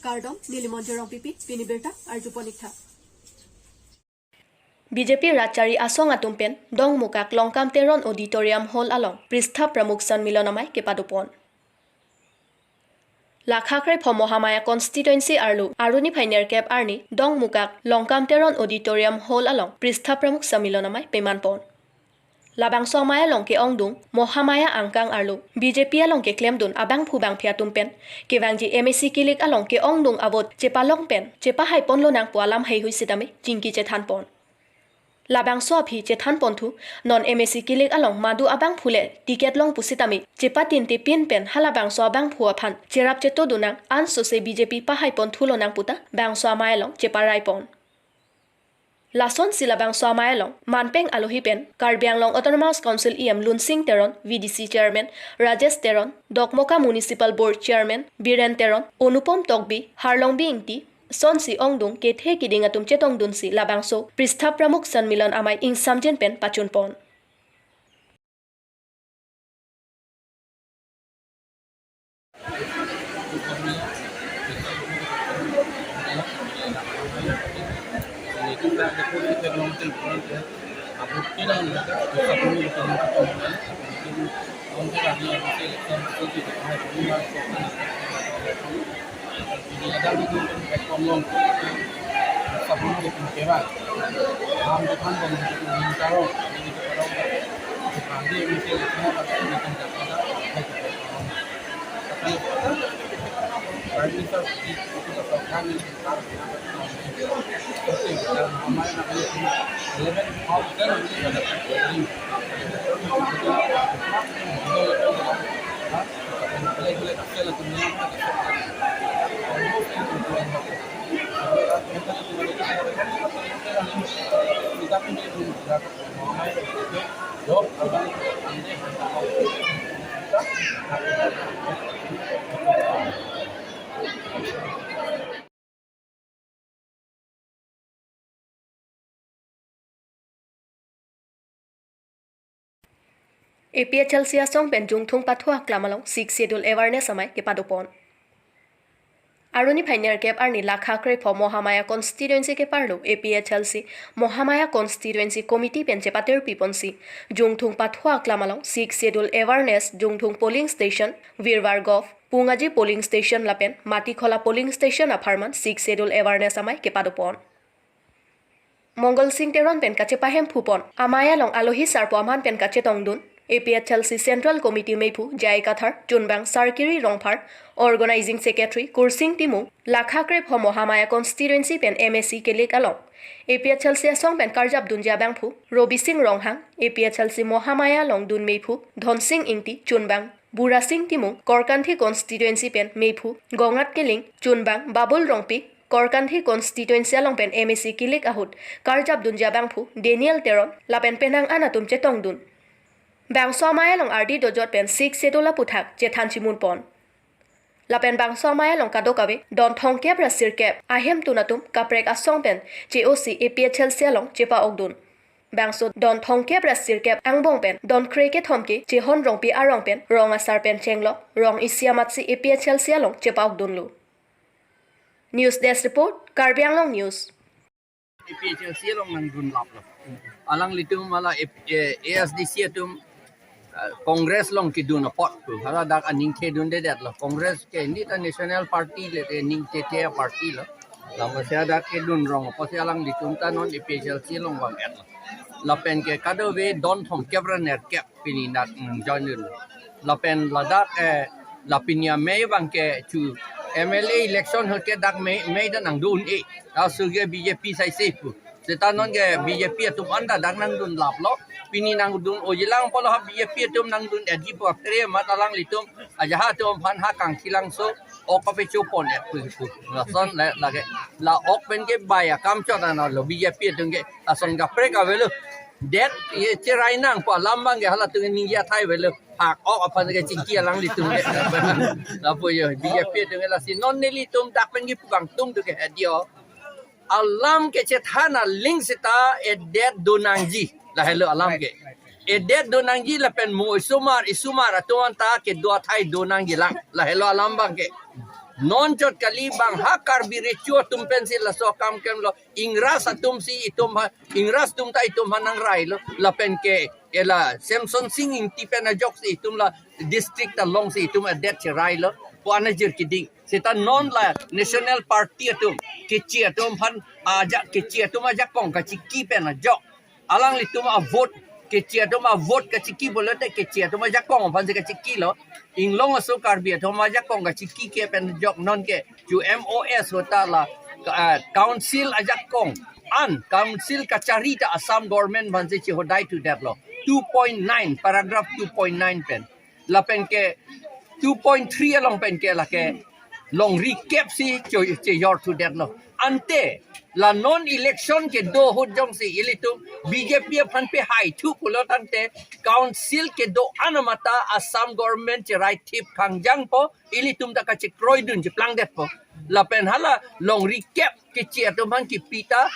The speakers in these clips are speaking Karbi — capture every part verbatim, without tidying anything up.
Kardom, neli Monjir Rongpipi, pini birta arjupon ik tha. B J P Ratchari asong atum pen Dongmukak Longkam Teron Auditorium Hall along Pritha Pramukh Sanmilon amei kepadopon. Lakha krepho Mohamaya Constituency arlo Aruni phai nerkep arni Dongmukak Longkam Teron Auditorium Hall along Pritha Pramukh Sanmilon amei pemanpon. Labangso amei along ke-ongdung Mohamaya angkang arlo B J P along keklemdun abangphu bangphi atum pen kevangji M A C kilik along ke-ongdung avote chepalong pen chepahaiponlonang pu alam heihui sitame chingki chethanpon. Labangso aphi chethanponthu, non M A C kilik along madu abangphu le ticket long pusitame chepatinte pin pen halabangso abangphu aphan cherap chetodunang ansose B J P pahaiponthulonang puta bangso amei along cheparaipon. Lasonsi labangso amei along manpeng alohi pen Karbi Anglong Autonomous Council E M Lunsing Teron, V D C Chairman Rajesh Teron, Dokmoka Municipal Board Chairman Biren Teron, Onupom Tokbi, Harlongbi Ingti, sonsi ongdung kethe kiding atum chetongdunsi labangso Pritha Pramukh Sanmilon amei ingsamjin pen pachunpon. A P H L C asong pen Jungthung Pathu Aklam along Sixth Schedule Awareness amei kepadopon. Aruni phai nerkep arni Lakha krepho Mohamaya Constituency keparlo A P H L C Mohamaya Constituency Committee pen chepatirpiponsi Jungthung Pathu Aklam along Sixth Schedule Awareness, Jungthung Polling Station, Virwar Golf, Pungaji Polling Station lapen Matikhola Polling Station apharman Sixth Schedule Awareness amei kepadopon. Mongol Sing Teron pen kachepahemphupon amei along alohi sarpo aman pen kachetongdun A P H L C Central Committee meiphu J I Kathar, chunbang Sarkiri Rongphar, Organizing Secretary Kursing Timung, Lakha krepho Mohamaya Constituency pen M A C kilik along A P H L C asong pen karjapdunji abangphu Robi Sing Ronghang, A P H L C Mohamaya along dun meiphu Dhonsing Ingti, chunbang Burasing Timung, Korkanthi Constituency pen meiphu Gongat Kiling, chunbang Babul Rongpi, Korkanthi Constituency along pen M A C kilik ahut karjapdunji abangphu Daniel Teron lapen penang an atum chetongdun. Bangso amei along ardi dojot pen Sixth Schedule aputhak chethan chimunpon. Lapen bangso amei along kadokave don thomkep ra sirkep ahemtun atum kaprek asong pen che-osi A P H L C along chepa-okdun. Bangso don thomkep ra sirkep angbong pen don krekethom ke Chehon Rongpi arong pen rong asar pen chenglok rong isi amatsi A P H L C along chepa-okdunlo. News Desk Report, Karbi Anglong News. A P H L C along nangdunlaplo. Alanglitum hala A-, eh, A S D C atum, eh, Congress along kedun apot pu. Hala dak aning thedundedetlo. Congress ke nita National Party le, eh, ning tete party lo. Lapusi dak kedun rong apotsi alanglitum ta non A P H L C along vang-etlo. Lapen ke kadokave don thomkep ra nerkep pini dak, mm, join dun. Lapen ladak, eh, la pini amei abang ke chu M L A election ho ke dak mei, mei ta nangdo un-e. Laso ke B J P saise pu. Seta non ke B J P atum anta dak nangdunlaplo. Pini nangdun-ojilang pulo ha B J P atum nangdun-etji pu apre amat alanglitum ajaha atum aphan ha Kangkilangso ok kapechopon-et pu pu. Lason le lake la ok pen ke bai akam chot anlo B J P atum ke ason kaprek avelo. Det ye cherai nang pu alam abang ke halatum ningje athai avelo. Phak ok aphan ke chingki alanglitum ke. Lapu yo B J P atum ke lasi non nelitum dak pen kipu kangtung atum ke hedi-o. Alam kechethan aling seta edet donangji. Lahelo alam ke. Edet donangji lapen mo isomar, isomar atum anta kedo athai donangjilang. Lahelo alam abang ke. Non chot kali, bang ha Karbi recho atum pensi laso akam klem lo. Ingras atum si itum ha, Ingras atum ta itum ha nang rai lo. Lapen ke ela Semson Sing Ingti pen ajok si itum la district along si itum adet cherai lo pu an ajir keding. Seta non la National Party atum, Keche atum aphan ajak, Keche atum ajakong kachiki pen ajok. Alanglitum avote, Keche atum avote kachiki pulote Keche atum ajakong aphan si kachiki lo. Inglong aso Karbi atum ajakong kachiki ke pen ajok non ke chu M O S hota la, ah, council ajakong an, council kachari ta Assam government aphan si chehodai thudet lo. Two point nine, paragraph two point nine pen. Lapen ke two point three along pen ke lake longri kep si cho-, chejor thudet lo. Ante la non election kedo ahut jongsi ilitum B J P aphan pehai thu pulo tangte council kedo-an amata Assam government cherai thip khangjang po, ilitum ta kachekroidun cheplangdet po. Lapen hala longri kep Keche atum aphan kipi ta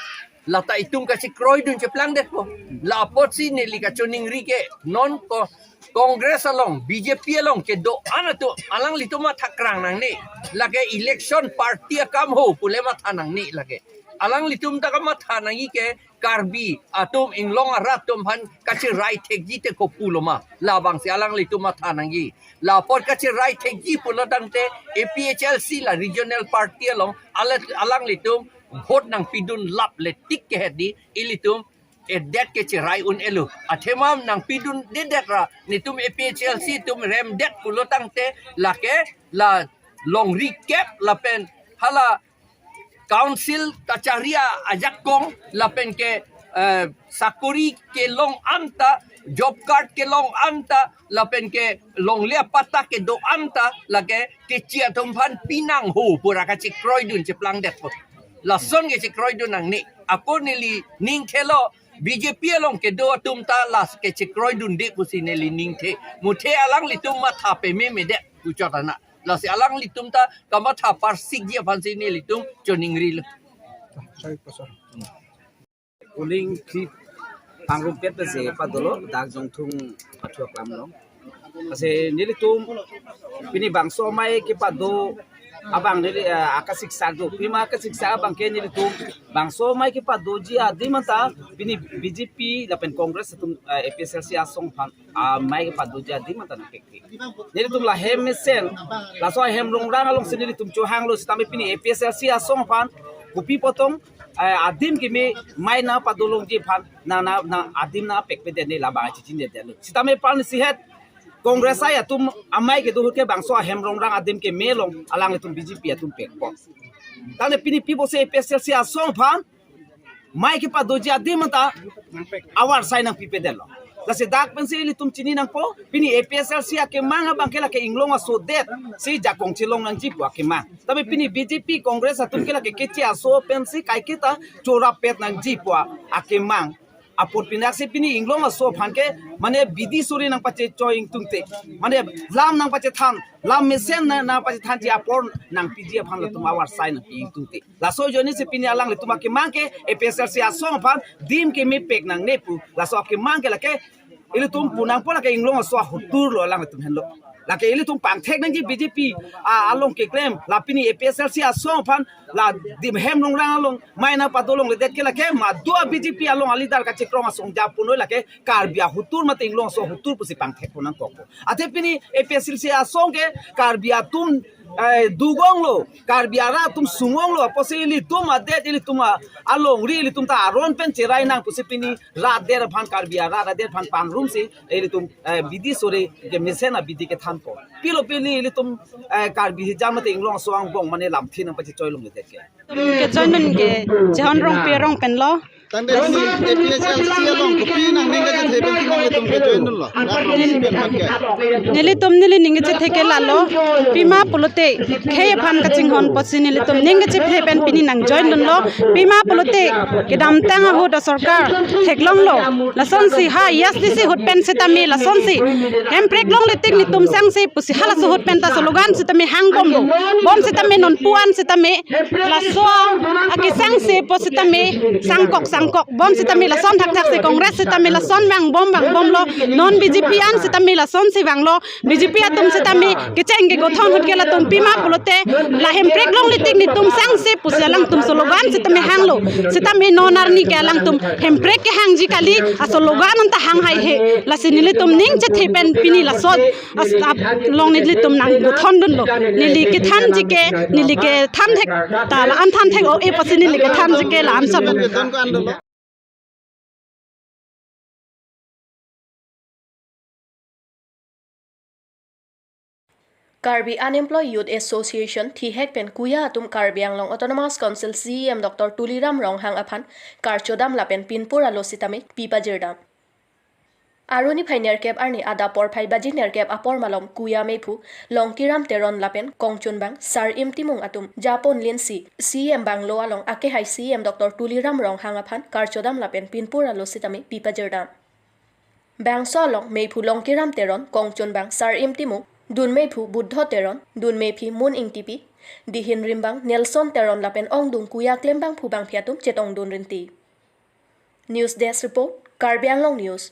lata itum kachekroidun cheplangdet po. La apotsi neli kachoningri ke non ko Congress along, B J P along kedo-an atum alanglitum matha krang nangne. Lake election party akam ho pule matha nangne lake. Alanglitum ta kamatha nangji ke Karbi atum, Inglong arat atum aphan kacherai thekji te kopi lo ma. Labang si alanglitum matha nangji. La apot kacherai thekji pulo tangte A P H L C la regional party along ala-, alanglitum vote nangpidun lap le tik ke hedi, ilitum edet ke cherai un-elo. Athema nangpidundedet ra netum A P H L C atum remdet pulo tangte lake la longri kep lapen hala council kachari ajakong lapen ke, eh, sakori kelong anta, job card kelong anta, lapen ke longle apatta kedo anta, lake Keche atum aphan pinang ho pura kachekroidun cheplangdet po. Lason kachekroidun nangne. Ako neli ningthelo B J P along kedo atum ta la kachekroidunde pusi neli ningthe. Muthe alanglitum matha pememedet pu chot ana. Lasi alanglitum ta kamatha parsikji aphan si nelitum choningri lo. Polling three pangrumpet si padolo, dak Jongthung Pathu aklam along. Lasi nelitum pini bangso amei kepado abang neli, eh, akasiksak do. Pima akasiksak abang ke nelitum bangso amei kepadoji adim anta pini B J P lapen Congress atum, eh, A P H L C asong aphan amei kepadoji adim anta nangpekpe. Nelitum la hem mesen, laso hem rongrang alongsi nelitum chohanglo sitame pini A P H L C asong aphan kopi pu tong, eh, adim keme amei nangpadolongji aphan nang, nang, nang adim nangpekpedet ne labang chichinedetlo. Sitame pini sihet Congress ai atum amei kedo ahut ke bangso ahem rongrang adim keme along alanglitum B J P atum pekpo. Tangte pini pi pusi A P H L C asong aphan amei kepadoji adim anta avarsai nangpipedetlo. Lasi dak pensi ilitum chini nangpo, pini A P H L C akemang abang ke lake Inglong aso det si jakong chelong nangji pu akemang. Tapi pini B J P Congress atum ke lake Keche aso pensi kaiketa chorapet nangji pu akemang. Apot pinaksi pini Inglong aso aphan ke mane bidi suri nangpachechoi ingtungte, mane lam nangpachethan, lam mesen nang, nangpachethanji apor nangpiji aphan latum avarsai nangpi ingtungte. Laso ajoinesi pini alanglitum akemang ke A P H L C asong aphan adim kemepek nangne pu. Laso akemang ke lake ilitum pu nangpo, lake Inglong aso ahotur lo alanglitum henlo. Lake ilitum pangthek nangji B J P, ah, along keklem, la pini A P H L C asong aphan la adim hem rongrang along amei nangpadolongledet ke lake madu a B J P along aleader kachekrong asong japonoi, lake Karbi ahotur mate Inglong aso ahotur pusi pangthek pon nangkokpo. Athe pini A P H L C asong ke Karbi atum, eh, dugonglo, Karbi arat atum sungonglo, apotsi ilitum adet, ilitum a-, alongri, ilitum ta aron pen cherai nang pusi pini rat adet aphan, Karbi arat adet aphan pangrumsi ilitum, eh, bidi suri kemesen abidi kethanpo. Pilo pini ilitum, eh, Karbi hijam mate Inglong aso angbong mane lamthe nangpachechoi longledet ke. Kejoindun ke John Rongpi arong penlo. Tangte pini A P H L C along kopi nangning kachethe pen si nanglitum kejoindunlo? Dak along si pen pen ke. Nelitum neli ning kachethe ke lalo. Pima pulote khei aphan kachinghon apotsi nelitum ning kachethe pen pini nangjoindunlo. Pima pulote kedamtang ahut asorkar theklonglo. Lasonsi ha E S D C ahut pen sitame lasonsi hemprek longle tik netum sangse pusi halaso ahut pen ta slogan sitame hangbomlo. Bom sitame nonpu an sitame laso akesangse pu sitame sangkok sangkok. Bom sitame lason thakthaksi, Congress sitame lason vangbom vangbomlo. Non B J P an sitame lasonsi vanglo. B J P atum sitame kecheng kegothon ahut ke latum Pima pulote la Hemprek longle tik netum sangse pusi alangtum slogan sitame hanglo. Sitame non arni ke alangtum Hemprek kehangji kali, a slogan anta hang haihe. Lasi nelitum ning chethe pen pini laso as-, ap-, along nelitum nangputhondunlo. Neli kethanji ke, neli kethan thek, ta la-an than thek-o-e pusi neli kethanji ke la-an solo. Karbi Unemployed Youth Association, thihek pen kuya atum Karbi Anglong Autonomous Council C E M Doctor Tuliram Ronghang aphan karchodam lapen pinpur alo sitame pi pajirdam. Arni phai nerkep arni adap porphai baji nerkep apor malom kuya mephu Longkiram Teron lapen kongchunbang Sar-im Timung atum Japon Linsi C E M Bungalow along akehai C E M Doctor Tuliram Ronghang aphan karchodam lapen pinpur alo sitame pi pajirdam. Bangso along mephu Longkiram Teron, kongchunbang Sar-im Timung, dun mephu Buddho Teron, dun mephi Mun Ingtipi, dihin rimbang Nelson Teron lapen ongdung kuya klembang phubang phi atum chetongdun rinti. News Desk Report, Karbi Anglong News.